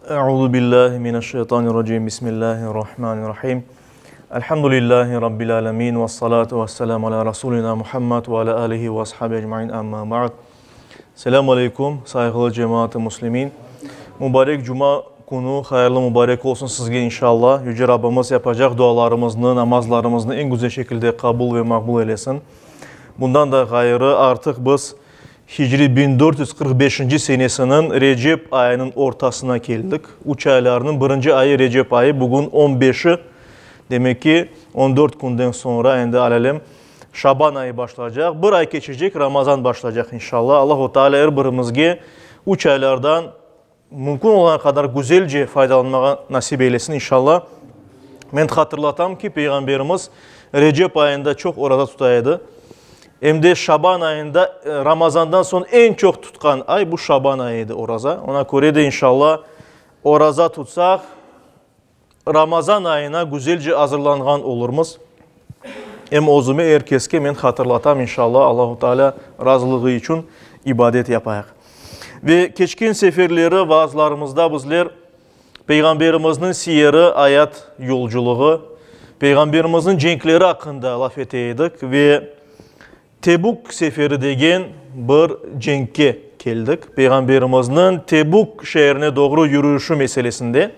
Euzu billahi mineşşeytanirracim. Bismillahirrahmanirrahim. Elhamdülillahi rabbil alamin ve salatu vesselamu ala rasulina Muhammed ve ala alihi ve ashabi ecmain. Amma ba'd. Selamu aleykum, sayğılı cemaat-ı muslimin. Mübarek cuma künü hayırlı mübarek olsun sizge inşallah. Yüce Rabbimiz yapacaq dualarımıznı, namazlarımıznı eñ güzel şekilde qabul ve maqbul eylesin. Bundan da ğayrı artıq biz Hicri 1445-nci senesiniñ Recep ayınıñ ortasına keldik. Üç aylarnıñ birinci ayı Recep ayı, bugün on beşi, demek ki, 14 künden soñra endi alelem Şaban ayı başlaycaq. Bir ay keçecek, Ramazan başlaycaq inşallah. Allahu Teala er birimizge üç aylardan mümkün olğan qadar güzelce faydalanmağa nasip eylesin inşallah. Men hatırlatam ki, Peyğamberimiz Recep ayında çoq oraza tuta edi. Em de Şaban ayında, Ramazandan soñ eñ çoq tutqan ay bu Şaban ayı edi oraza. Ona köre de inşallah oraza tutsaq, Ramazan ayına güzelce azırlanğan olurmız. Em özüme, er keske men hatırlatam, inşallah, Allahu Teala razılığı içün ibadet yapayıq. Ve keçken seferleri vaazlarımızda bizler Peyğamberimizniñ siyeri, ayat yolculığı, Peyğamberimizniñ cenkleri aqqında laf ete edik ve Tebuk seferi degen bir cenkke keldik. Peyğamberimizniñ Tebuk şeerine doğru yürüyüşi meselesinde.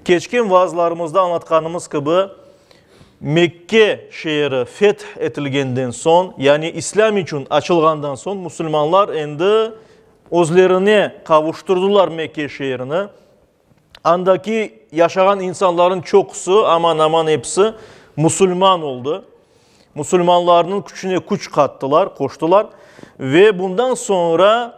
Keçken vaazlarımızda añlatqanımız kibi, Mekke şeeri feth etilgenden soñ, yani İslâm içün açılğandan soñ, musulmanlar endi özlerine qavuştırdılar Mekke şeerini. Andaki yaşağan insanların çoqusı, aman-aman episi musulman oldı. Musulmanlarnıñ küçüne küç qattılar, qoştılar ve bundan soñra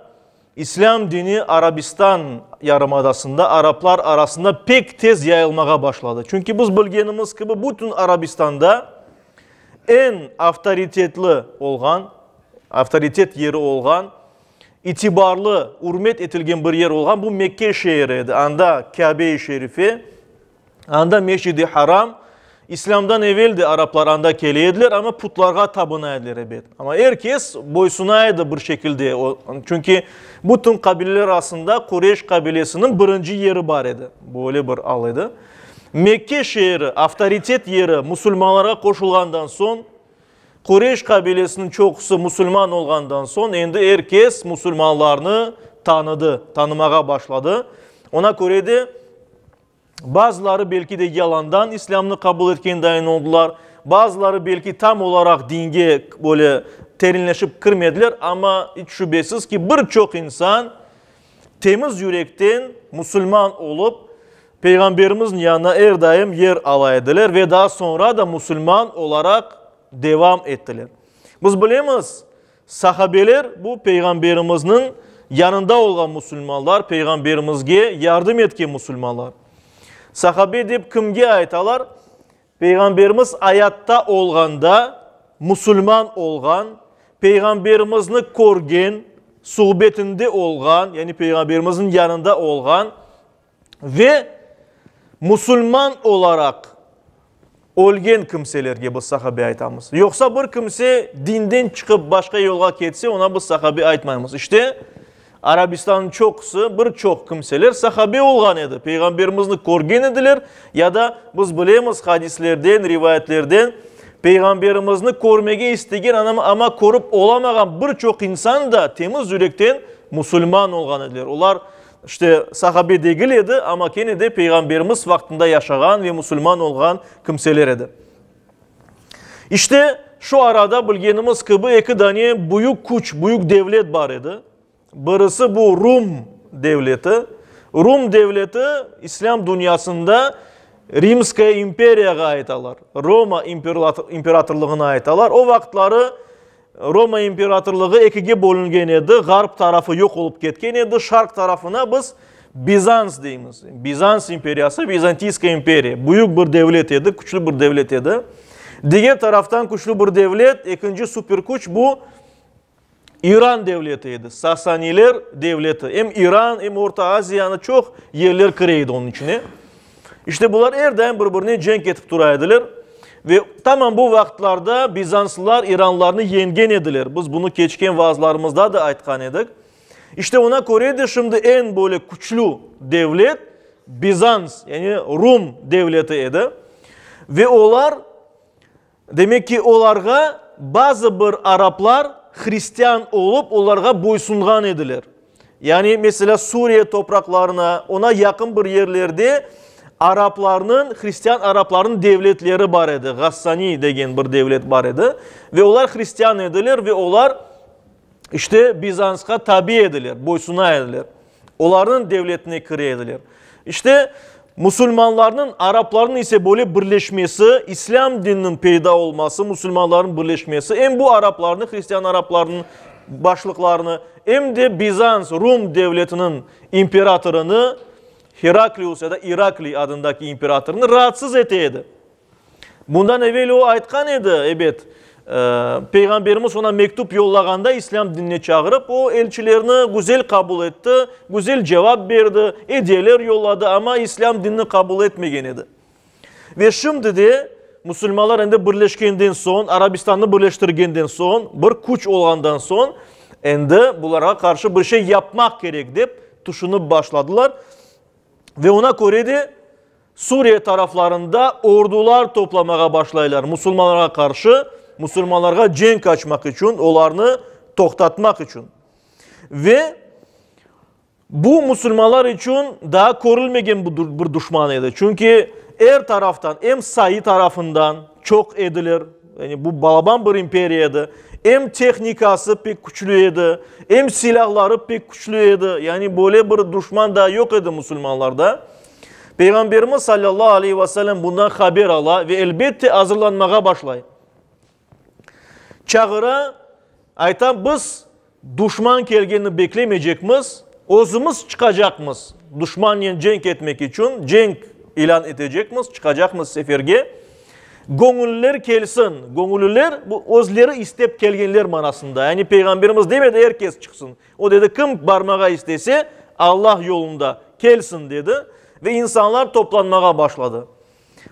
İslâm dini Arabistan yarımadasında araplar arasında pek tez yayılmağa başladı. Çünki biz bilgenimiz kibi, bütün Arabistanda eñ avtoritetli olğan, avtoritet yeri olğan, itibarlı, ürmet etilgen bir yer olğan bu Mekke şeeri edi. Anda Kâbe-i Şerife, anda Mescid-i Haram. İslâmdan evel de araplar anda kele ediler, amma putlarğa tabına ediler, ebet. Amma er kes boysuna edi bir şekilde, çünki bütün qabileler arasında Qureyş qabilesiniñ birinci yeri bar edi. Böyle bir al edi. Mekke şeeri, avtoritet yeri musulmanlarğa qoşulğandan soñ, Qureyş qabilesiniñ çoqusı musulman olğandan soñ, endi er kes musulmanlarnı tanıdı, tanımağa başladı. Ona köre de, bazıları belki de yalandan İslâmnı qabul etken dayın oldılar, bazıları belki tam olaraq dinge böyle terinleşip kirmediler, amma iç şübesiz ki, bir çoq insan temiz yürekten musulman olıp, Peyğamberimizniñ yanına er daim yer ala ediler ve daa soñra da musulman olaraq devam ettiler. Biz bilemiz, sahabeler, bu Peyğamberimizniñ yanında olğan musulmanlar, Peyğamberimizge yardım etken musulmanlar. Sahabe dep kimge aytalar? Peyğamberimiz ayatta olğanda musulman olğan, Peyğamberimizni körgen, suhbetinde olğan, yani Peyğamberimizniñ yanında olğan, Ve musulman olaraq ölgen kimselerge biz sahabe aytamız. Yoqsa bir kimse dinden çıqıp başqa yolğa ketse, ona biz sahabe aytmaymız. İşte, Arabistannıñ çoqusı, bir çoq kimseler sahabe olğan edi, Peyğamberimizni körgen ediler ya da biz bilemiz hadislerden, rivayetlerden, Peyğamberimizni körmege istegen, amma körip olamağan bir çoq insan da temiz yürekten musulman olğan ediler. Olar İşte, sahabe degil edi, amma kene de Peyğamberimiz vaqtında yaşağan ve musulman olğan kimseler edi. İşte, şu arada bilgenimiz kibi eki dane büyük küç, büyük devlet bar edi. Birisi bu Rum devleti. Rum devleti İslâm dünyasında Rimskaya imperiyağa aytalar, Roma imperatorlığına aytalar. O vaqıtları Roma imperatorlığı ekige bölüngen edi, ğarp tarafı yoq olıp ketken edi, şarq tarafına biz Bizans deymiz. Bizans imperiyası, Vizantiyskaya imperiya, büyük bir devlet edi, küçlü bir devlet edi. Diger taraftan küçlü bir devlet, ekinci super küç bu İran devleti edi, Sasaniler devleti. Em İran, em Orta Aziyanı çoq yerler kire edi onıñ içine. İşte bular er daim bir-birine cenk etip tura ediler. Ve tamam bu vaqıtlarda bizanslılar iranlarnı yeñgen ediler. Biz bunı keçken vaazlarımızda da aytqan edik. İşte ona köre de şimdi eñ böyle küçlü devlet. Bizans, yani Rum devleti edi. Ve olar, demek ki, olarğa bazı bir araplar hristian olıp, olarğa boysunğan ediler. Yani, meselâ, Suriye topraqlarına, oña yaqın bir yerlerde araplarnıñ, hristian araplarnıñ devletleri bar edi, Gassani degen bir devlet bar edi. Ve olar hristian ediler ve olar, işte, Bizansqa tabi ediler, boysuna ediler. Olarnıñ devletine kire ediler. İşte, musulmanlarnıñ, araplarnıñ ise böyle birleşmesi, islâm dininiñ peyda olması, musulmanlarnıñ birleşmesi em bu araplarnı, hristian araplarnıñ başlıqlarını, em de Bizans, Rum devletiniñ imperatorını, Heraklius ya da İrakliy adındaki imperatornı raatsız ete edi. Bundan evel o aytqan edi, ebet, Peyğamberimiz oña mektüp yollağanda islâm dinine çağırıp, o elçilerni güzel qabul etti, güzel cevap berdi, ediyeler yolladı, amma islâm dinini qabul etmegen edi. Ve şimdi de musulmanlar endi birleşkenden soñ, Arabistannı birleştirgenden soñ, bir küç olğandan soñ, endi bularğa qarşı bir şey yapmaq kerek dep tüşünip başladılar. Ve oña köre de Suriye taraflarında ordular toplamağa başlaylar, musulmanlarğa qarşı, musulmanlarğa cenk açmaq içün, olarnı toqtatmaq içün. Ve bu musulmanlar içün daa körülmegen bir duşman edi, çünki er taraftan, em sayı tarafından çoq ediler, yani bu balaban bir imperiya edi, em tehnikası pek küçlü edi, em silâları pek küçlü edi, yani böyle bir duşman daa yoq edi musulmanlarda. Peyğamberimiz salâllahu aleyhi ve sellem bundan haber ala ve elbette azırlanmağa başlay. Çağıra, ayta, biz duşman kelgenini beklemeycekmiz, özümiz çıqacaqmız duşmannen cenk etmek içün, cenk ilân etecekmiz, çıqacaqmız seferge. Göñülliler kelsin. Göñülliler, bu özleri istep kelgenler manasında. Yani Peyğamberimiz demedi er kes çıqsın. O dedi, kim barmağa istese, Allah yolunda kelsin, dedi ve insanlar toplanmağa başladı.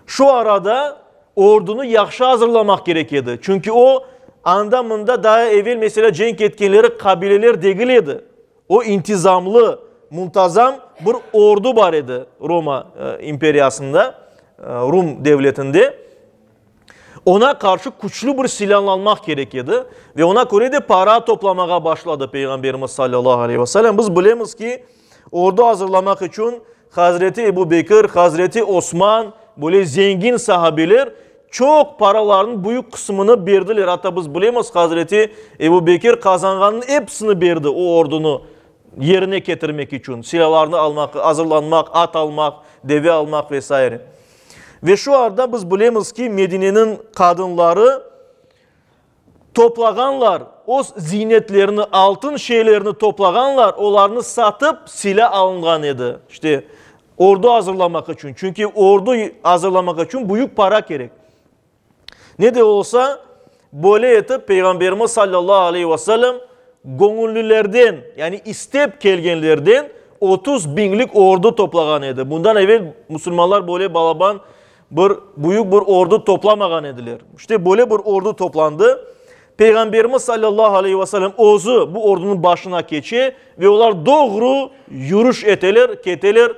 Şu arada ordunı yahşı azırlamaq kerek edi, çünki o, anda-mında daa evel, meselâ, cenk etkenleri qabileler degil edi. O, intizamlı, muntazam bir ordu bar edi Roma imperiyasında, Rum devletinde. Oña qarşı küçlü bir silâlanmaq kerek edi ve oña köre de para toplamağa başladı Peyğamberimiz salâllahu aleyhi ve sellem. Biz bilemiz ki, ordu azırlamaq içün Hazreti Ebu Bekir, Hazreti Osman, böyle zengin sahabeler çoq paralarnıñ büyük qısmını berdiler. Atta biz bilemiz, Hazreti Ebu Bekir qazanğanınıñ episini berdi o ordunı yerine ketirmek içün, silâlarnı almaq, azırlanmaq, at almaq, deve almaq ve saire. Ve şu arada biz bilemiz ki, Medineniñ qadınları toplağanlar, öz ziynetlerini, altın şeylerini toplağanlar, olarnı satıp silâ alınğan edi, işte, ordu azırlamaq içün. Çünki ordu azırlamaq içün büyük para kerek. Ne de olsa, böyle etip Peyğamberimiz sallallahu aleyhi ve sellem göñüllilerden, yani istep kelgenlerden 30 biñlik ordu toplağan edi. Bundan evel musulmanlar böyle balaban bir, büyük bir ordu toplamağan ediler. İşte böyle bir ordu toplandı. Peyğamberimiz sallallahu aleyhi ve sellem özü bu ordunıñ başına keçe ve olar doğru yürüş eteler, keteler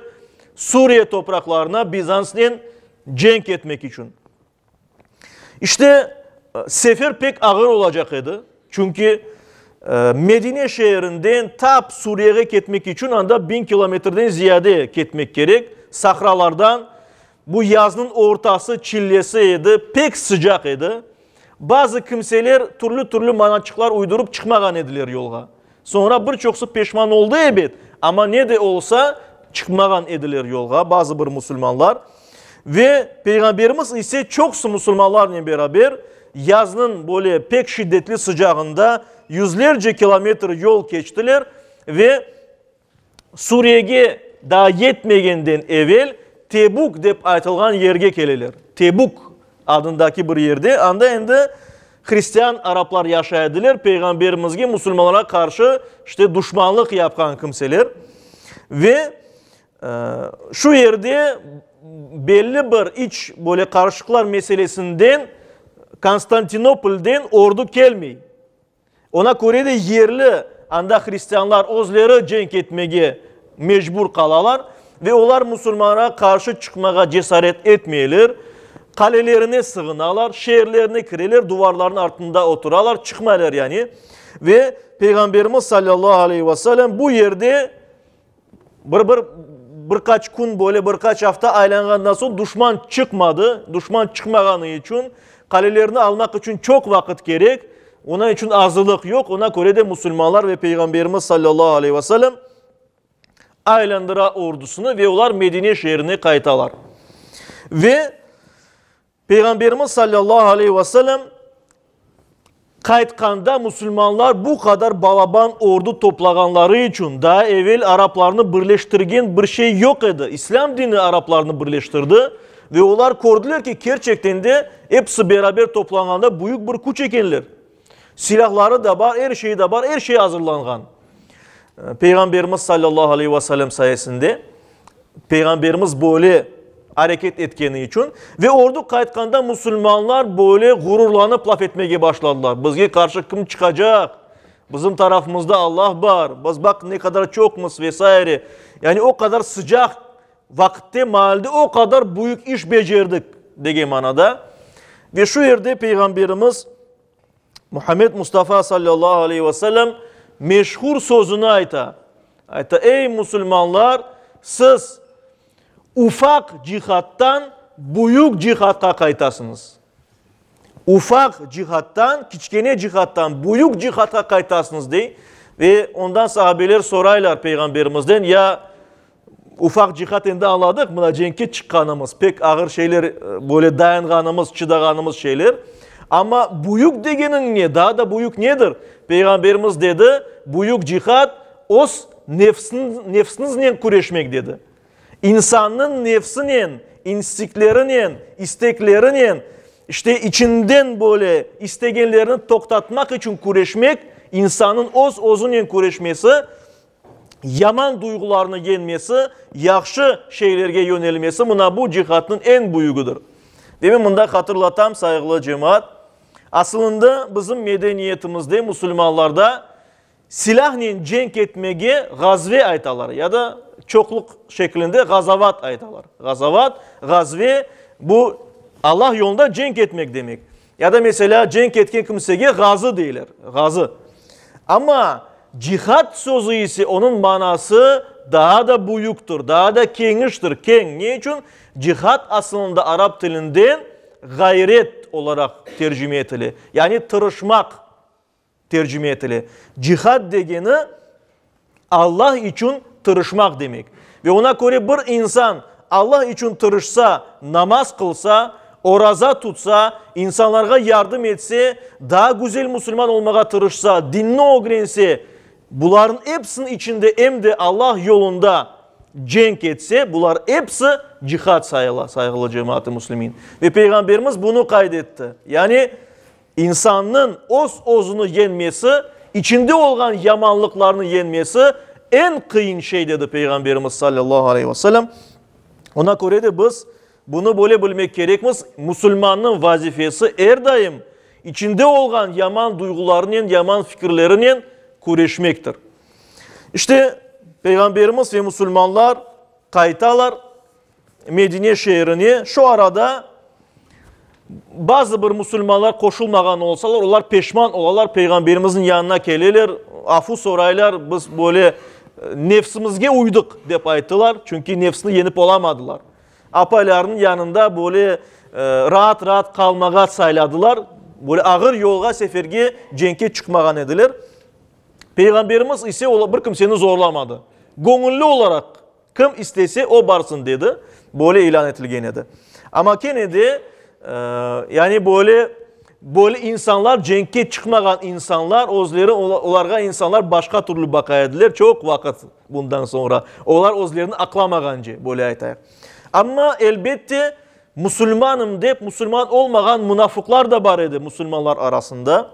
Suriye topraqlarına Bizansnen cenk etmek içün. İşte, sefer pek ağır olacaq edi, çünki Medine şeerinden tap Suriyege ketmek içün anda biñ kilometrden ziyade ketmek kerek, sahralardan, bu yaznıñ ortası, çillesi edi, pek sıcaq edi. Bazı kimseler türlü-türlü manaçıqlar uydurıp çıqmağan ediler yolğa. Soñra bir çoqsı peşman oldı ebet, amma ne de olsa çıqmağan ediler yolğa bazı bir musulmanlar. Ve Peyğamberimiz ise çoqusı musulmanlarnen beraber yaznıñ böyle pek şiddetli sıcağında yüzlerce kilometr yol keçtiler ve Suriyege daa yetmegenden evel Tebuk dep aytılğan yerge keleler. Tebuk adındaki bir yerde, anda endi hristian araplar yaşay ediler, Peyğamberimizge, musulmanlarğa qarşı işte duşmanlıq yapqan kimseler. Ve şu yerde belli bir iç böyle qarışıqlar meselesinden Konstantinopolden ordu kelmey. Oña köre de yerli anda hristianlar özleri cenk etmege mecbur qalalar. Ve olar musulmanlarğa qarşı çıqmağa cesaret etmeyler, qalelerine sığınalar, şeerlerine kireler, duvarlarnıñ artında oturalar, çıqmaylar yani. Ve Peyğamberimiz salâllahu aleyhi ve sellem bu yerde bir, bir, bir qaç kün böyle, bir qaç afta aylanğandan soñ duşman çıqmadı. Duşman çıqmağanı içün qalelerni almaq içün çoq vaqıt kerek, onıñ içün azırlıq yoq, ona köre de musulmanlar ve Peyğamberimiz salâllahu aleyhi ve sellem aylandıra ordusını ve olar Medine şeerine qaytalar. Ve Peyğamberimiz sallallahu aleyhi ve sellem qaytqanda musulmanlar bu qadar balaban ordu toplağanları içün daa evel araplarnı birleştirgen bir şey yoq edi. İslâm dini araplarnı birleştirdi ve olar kördiler ki, kerçekten de episi beraber toplanğanda büyük bir küç ekenler. Silâhları da bar, er şeyi de bar, er şey azırlanğan. Peyğamberimiz sallallahu aleyhi ve sellem sayesinde, Peyğamberimiz böyle areket etkeni içün ve ordu qaytqanda musulmanlar böyle ğururlanıp laf etmege başladılar. Bizge qarşı kim çıqacaq? Bizim tarafımızda Allah bar, biz baq ne qadar çoqmız ve saire. Yani o qadar sıcaq vaqıtte, maalde o qadar büyük iş becerdik degen manada. Ve şu yerde Peyğamberimiz Muhammed Mustafa sallallahu aleyhi ve sellem meşhur sözüni ayta. Ayta, ey musulmanlar, siz ufaq cihattan büyük cihatqa qaytasıñız. Ufaq cihattan, kiçkene cihattan büyük cihatqa qaytasıñız, dey. Ve ondan sahabeler soraylar Peyğamberimizden, ya Ufaq cihat endi añladıq, mına cenkke çıqqanımız, pek ağır şeyler, böyle dayanğanımız, çıdağanımız şeyler. Amma büyük degeniñ ne, daa da büyük nedir? Peyğamberimiz dedi, büyük cihat, öz nefsiñiznen küreşmek, dedi. İnsannıñ nefsinen, instiktlerinen, isteklerinen, işte içinden böyle istegenlerini toqtatmaq içün küreşmek, insannıñ öz-özünen küreşmesi, yaman duyğularnı yeñmesi, yahşı şeylerge yönelmesi, mına bu cihatnıñ eñ büyügidir. Ve men mında hatırlatam, sayğılı cemaat, asılında bizim medeniyetimizde, musulmanlarda silâhnen cenk etmege ğazve aytalar ya da çoqluq şeklinde ğazavat aytalar. Ğazavat, ğazve, bu Allah yolunda cenk etmek demek. Ya da meselâ cenk etken kimsege ğazı deyler, ğazı. Amma Cihad sözü ise onıñ manası daa da büyüktir, daa da keñiştir, keñ. Ne içün? Cihad asılında arap tilinden ğayret olaraq tercime etile, yani tırışmaq tercime etile. Cihad degeni Allah içün tırışmaq demek. Ve ona köre bir insan Allah içün tırışsa, namaz qılsa, oraza tutsa, insanlarğa yardım etse, daa güzel musulman olmağa tırışsa, dinni ögrense, bularnıñ episiniñ içinde em de Allah yolunda cenk etse, bular episi cihad sayıla, sayğılı cemaat-ı müslimin. Ve Peyğamberimiz bunı qayd etti. Yani İnsannıñ öz-özüni yeñmesi, içinde olğan yamanlıqlarnı yeñmesi eñ qıyın şey, dedi Peyğamberimiz sallallahu aleyhi ve sellem. Ona köre de biz bunı böyle bilmek kerekmiz, musulmannıñ vazifesi er daim içinde olğan yaman duyğularınen, yaman fikirlerinen küreşmektir. İşte, Peyğamberimiz ve musulmanlar qaytalar Medine şeerine, şu arada bazı bir musulmanlar qoşulmağan olsalar, olar peşman olalar, Peyğamberimizniñ yanına keleler, afu soraylar, biz böyle nefsimizge uydıq, dep ayttılar, çünki nefsini yenip olamadılar. Apaylarınıñ yanında böyle raat-raat qalmağa sayladılar, böyle ağır yolğa, seferge, cenkke çıqmağan ediler. Peyğamberimiz ise bir kimseni zorlamadı. Göñülli olaraq Kim istese, o barsın, dedi. Böyle ilân etilgen edi. Amma kene de, yani böyle, böyle insanlar, cenkke çıqmağan insanlar, özleri, olarğa insanlar başqa türlü baqa ediler çoq vaqıt bundan soñra. Olar özlerini aqlamağance, böyle aytayıq. Amma, elbette, musulmanım dep, musulman olmağan munafıqlar da bar edi musulmanlar arasında.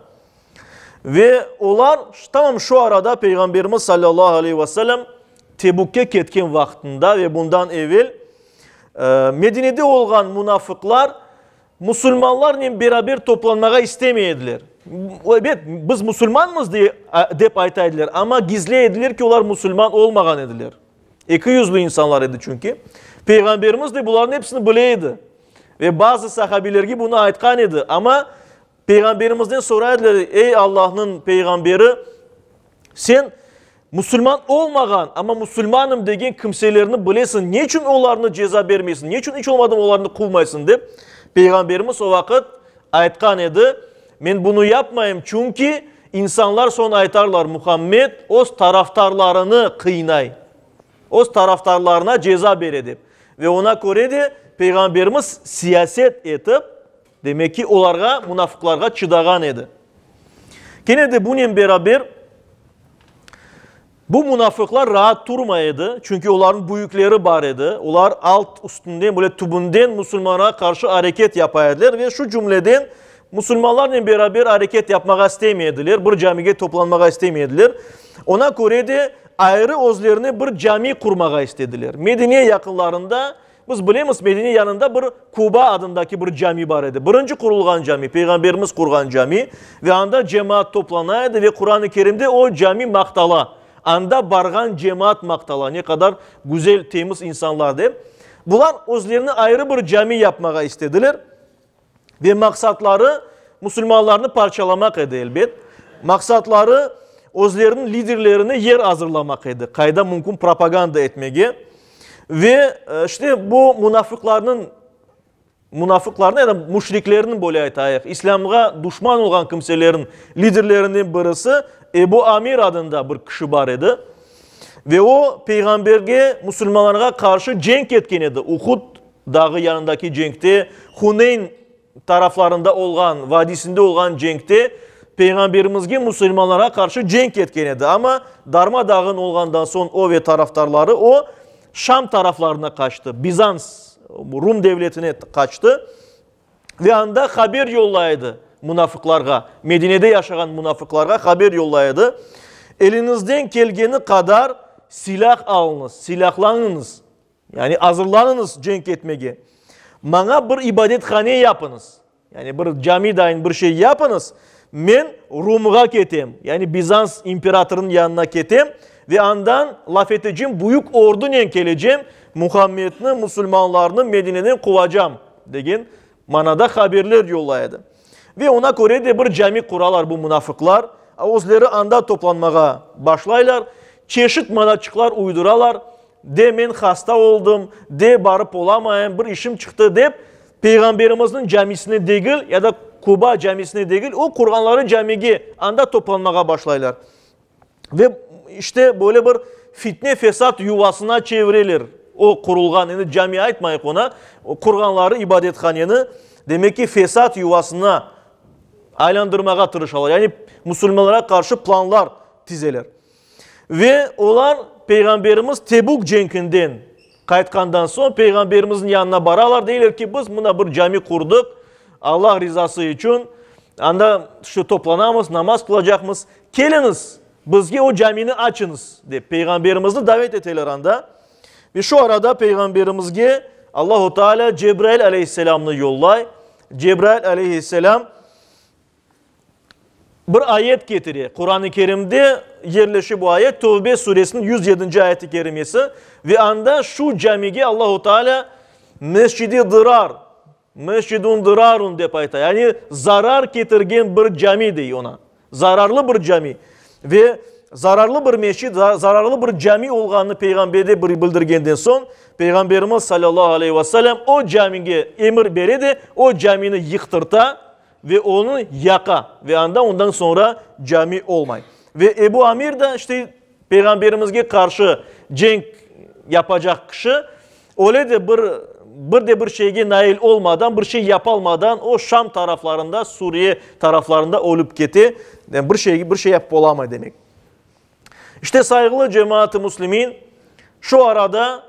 Ve olar, tamam şu arada Peyğamberimiz sallallahu aleyhi ve sellem Tebukke ketken vaqtında ve bundan evel Medinede olğan munafıqlar musulmanlarnen beraber toplanmağa istemey ediler. Ebet, biz musulmanmız dep ayta ediler, amma gizley ediler ki, olar musulman olmağan ediler. Ekiyüzlü insanlar edi çünki. Peyğamberimiz de bularnıñ episini bile edi. Ve bazı sahabilerge bunı aytqan edi. Amma Peyğamberimizden soray ediler, Ey Allahnıñ peyğamberi, sen musulman olmağan, amma musulmanım degen kimselerni bilesiñ, ne içün olarnı ceza bermeysiñ, ne içün iç olmadım olarnı quvmaysıñ, dep, Peyğamberimiz o vaqıt aytqan edi, Men bunı yapmayım, çünki insanlar soñ aytarlar, Muhammed öz tarafdarlarını qıynay, öz tarafdarlarına ceza bere, dep. Ve oña köre de Peyğamberimiz siyaset etip, Demek ki, olarğa, munafıqlarğa çıdağan edi. Kene de bunen beraber, bu munafıqlar raat turmay edi, çünki olarnıñ büyükleri bar edi, olar alt üstünden, böyle tübünden musulmanğa qarşı areket yapa ediler ve şu cümleden musulmanlarnen beraber areket yapmağa istemey ediler, bir camige toplanmağa istemey ediler. Ona köre de ayrı özlerine bir cami qurmağa istediler. Medine yaqınlarında Biz bilemiz, Medine yanında bir Kuba adındaki bir cami bar edi. Birinci qurulğan cami, Peyğamberimiz qurğan cami ve anda cemaat toplana edi ve Quran-ı Kerimde o cami maqtala. Anda barğan cemaat maqtala, ne qadar güzel, temiz insanlar dep. Bular özlerine ayrı bir cami yapmağa istediler ve maqsatları musulmanlarnı parçalamaq edi, elbet. Maqsatları özleriniñ liderlerine yer azırlamaq edi, qayda mümkün propaganda etmege. Ve işte bu munafıqlarnıñ, munafıqlarnıñ ya da müşriklerniñ böyle aytayıq, İslâmğa duşman olğan kimselerin liderlerinden birisi Ebu Amir adında bir kişi bar edi. Ve o, peyğamberge, musulmanlarğa qarşı cenk etken edi. Uhud dağı yanındaki cenkte, Huneyn taraflarında olğan, vadisinde olğan cenkte Peyğamberimizge, musulmanlarğa qarşı cenk etken edi. Amma darma-dağın olğandan soñ o ve tarafdarları o, Şam taraflarına qaçtı, Bizans, Rum devletine qaçtı ve anda haber yollay edi munafıqlarğa, Medinede yaşağan munafıqlarğa haber yollay edi, Eliñizden kelgeni qadar silâh alıñız, silâhlanıñız. Yani azırlanıñız cenk etmege. Maña bir ibadethane yapıñız, yani bir cami dayın bir şey yapıñız, men Rumğa ketem, yani Bizans imperatorınıñ yanına ketem ve andan laf etecem, büyük ordunen kelecem, Muhammedni, musulmanlarnı Medineden quvacam, degen manada haberler yollay edi. Ve oña köre de bir cami quralar bu munafıqlar, özleri anda toplanmağa başlaylar, çeşit manaçıqlar uyduralar, De men hasta oldım, de barıp olamayım, bir işim çıqtı dep, Peyğamberimizniñ camisine degil, ya da Kuba camisine degil, o qurğanları camige, anda toplanmağa başlaylar. Ve işte böyle bir fitne-fesat yuvasına çevireler o qurulğan, endi cami aytmayıq ona, qurğanları ibadethaneni, demek ki, fesat yuvasına aylandırmağa tırışalar. Yani musulmanlara qarşı planlar tizeler. Ve olar Peyğamberimiz Tebuk cenkinden qaytqandan soñ Peyğamberimizniñ yanına baralar, deyler ki, biz mına bir cami qurdıq, Allah rizası içün, anda şu toplanamız, namaz qılacaqmız, keliñiz, bizge o camini açıñız, dep Peyğamberimizni davet eteler anda. Ve şu arada Peyğamberimizge Allahu Teala Cebrail aleyhisselamnı yollay. Cebrail aleyhisselam Bir ayet ketire. Quran-ı Kerimde yerleşe bu ayet, Tövbe suresiniñ 107-nci ayeti kerimesi, ve anda şu camige Allahu Teala Mescid-i Dırar, Mescidun Dırarun dep ayta, yani zarar ketirgen bir cami dey ona, zararlı bir cami. Ve zararlı bir mescid, zararlı bir cami olğanını Peyğamberge bildirgenden soñ, Peyğamberimiz salâllahu aleyhi ve sellem o camige emir bere de, o camini yıqtırta, Ve onı yaqa, ve anda ondan soñra cami olmay. Ve Ebu Amir da işte Peyğamberimizge qarşı cenk yapacaq kişi, öyle de bir, bir de bir şeyge nail olmadan, bir şey yapalmadan o Şam taraflarında, Suriye taraflarında ölüp kete, bir şey, bir şey yapıp olamay demek. İşte sayğılı cemaat-ı müslimin, şu arada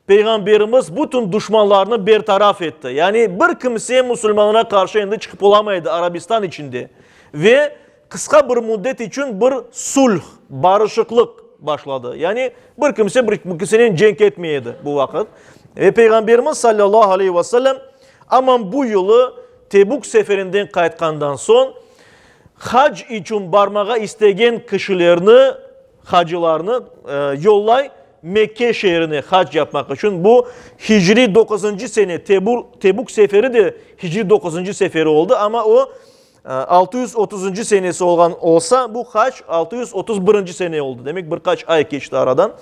Peyğamberimiz bütün duşmanlarını bertaraf etti. Yani bir kimse musulmanlara qarşı endi çıqıp olamay edi Arabistan içinde. Ve qısqa bir müddet içün bir sulh, barışıqlıq başladı. Yani bir kimse bir kimsenen cenk etmey edi bu vaqıt. Ve Peyğamberimiz sallallahu aleyhi ve sellem aman bu yılı Tebuk seferinden qaytqandan soñ hac içün barmağa istegen kişilerni, hacılarnı yollay. Mekke şeerine hac yapmaq içün. Bu, hicriy doquzıncı sene, Tebur, Tebuk seferi de hicriy doquzıncı seferi oldı, amma o, 630-ncı senesi olğan olsa, bu hac 631-nci sene oldı. Demek, bir qaç ay keçti aradan.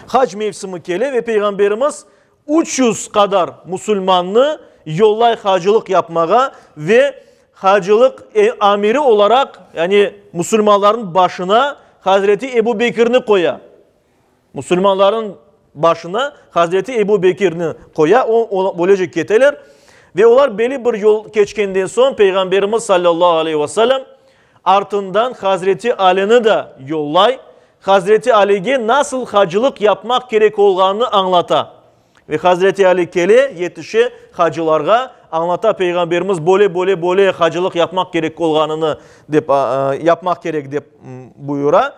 Hac mevsimi kele ve Peyğamberimiz 300 qadar musulmannı yollay hacılıq yapmağa ve hacılıq amiri olaraq, yani musulmanlarnıñ başına Hazreti Ebu Bekirni qoya. Musulmanlarnıñ başına Hazreti Ebu Bekirni qoya, o, böylece keteler ve olar belli bir yol keçkenden soñ Peyğamberimiz sallallahu aleyhi ve sellem artından Hazreti Alini de yollay, Hazreti Alige nasıl hacılıq yapmaq kerek olğanını añlata. Ve Hazreti Ali kele, yetişe hacılarğa, añlata Peyğamberimiz böyle, böyle, böyle hacılıq yapmaq kerek olğanını dep, yapmaq kerek dep buyura.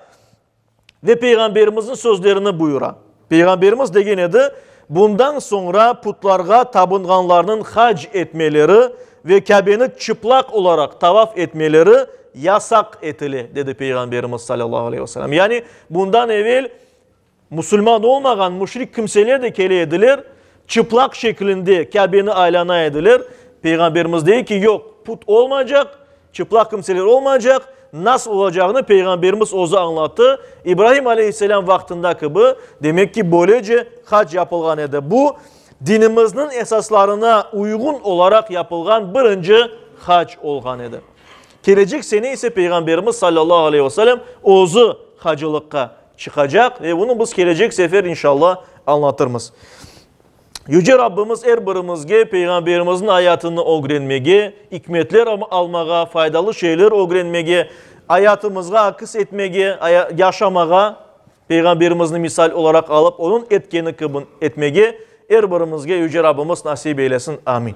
Ve Peyğamberimizniñ sözlerini buyura. Peyğamberimiz degen edi, Bundan soñra putlarğa tabınğanlarnıñ hac etmeleri ve Kâbeni çıplaq olaraq tavaf etmeleri yasaq etile, dedi Peyğamberimiz salâllahu aleyhi ve selâm. Yani, bundan evel musulman olmağan müşrik kimseler de kele ediler, çıplaq şeklinde Kâbeni aylana ediler. Peyğamberimiz dey ki, yoq, put olmaycaq, Çıplaq kimseler olmaycaq, nasıl olacağını Peyğamberimiz özü añlattı, İbrahim aleyhisselâm vaqtında kibi, demek ki, böylece hac yapılğan edi. Bu, dinimizniñ esaslarına uyğun olaraq yapılğan birinci hac olğan edi. Kelecek sene ise Peyğamberimiz sallallahu aleyhi ve sellem özü hacılıqqa çıqacaq ve bunı biz kelecek sefer inşallah añlatırmız. Yüce Rabbimiz er birimizge Peyğamberimizniñ ayatını ögrenmege, ikmetler almağa, faydalı şeyler ögrenmege, ayatımızğa akis etmege, yaşamağa, Peyğamberimizni misal olaraq alıp, onıñ etkeni kibi etmege er birimizge Yüce Rabbimiz nasip eylesin. Amin.